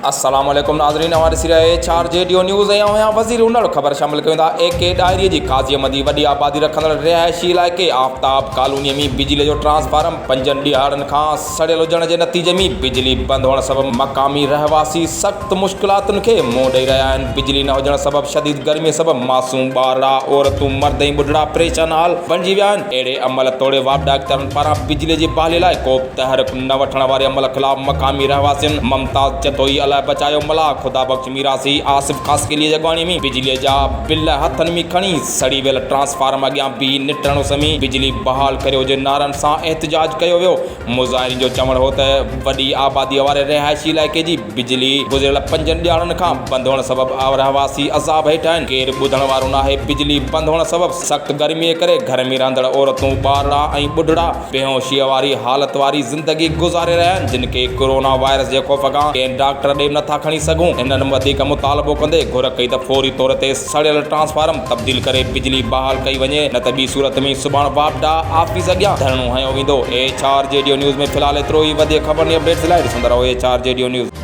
السلام عليڪم ناظرين اوهان ڏسي رهيا H R G D news ۽ آئون آهيان وزير انڙ خبر شامل ڪيون ٿا اي ڪي ڏاهري جي قاضي احمدي وڏي آبادي رکندڙ رهائشي علائقي آفتاب ڪالوني ۾ بجلي جو ٽرانسفارم پنجن ڏهاڙن کان سڙيل هجڻ جي نتيجي ۾ بجلي بند هئڻ سبب مقامي رهواسي سخت مشڪلاتن کي منهن ڏئي رهيا آهن بجلي نه هجڻ سبب شديد گرمي سبب معصوم ٻارڙا عورتون مرد ۽ ٻڍڙا پريشان حال بڻجي ويا آهن اهڙي عمل توڙي واپڊا اختيارن پاران بجلي جي بحالي لاء ڪو به تحرڪ نه وٺڻ واري عمل خلاف مقامي رهواسين ممتاز جتوئي، الهه بچايو ملاح، خدا بخش ميراسي، آصف خاصخيلي جي اڳواڻي ۾ بجلي جا بل هٿن ۾ کڻي سڙي ويل ٽرانسفارم اڳيان بيهي نٽهڻ اس ۾ بجلي بحال ڪريو جي نعرن سان احتجاج ڪيو ويو. مظاهرين جو چوڻ هو ته وڏي آبادي واري رهائشي علائقي جي بجلي گذريل پنجن ڏهاڙن کان بند هئڻ سبب رهواسي عذاب هيٺ آهن، ڪير ٻڌڻ وارو ناهي، بجلي بند هئڻ سبب سخت گرمي ڪري گهر ۾ رهندڙ عورتون، ٻارڙا ۽ ٻڍڙا بيهوشيء واري حالت واري زندگي گذاري رهيا آهن، جن کي ڪورونا وائرس جي خوف کان ڪنهن ڊاڪٽر ڏي نٿا کڻي سگهون. هنن وڌيڪ مطالبو ڪندي گهر ڪئي ته فوري طور تي سڙيل ٽرانسفارم تبديل ڪري بجلي بحال ڪئي وڃي نه ته ٻي صورت ۾ سڀاڻ واپڊا آفيس اڳيان ڌرڻو هنيو ويندو. H R G D news ۾ في الحال ايترو ئي وڌيڪ خبرن ۽ اپڊيٽس لاء ڏسندا رهو H R G D news.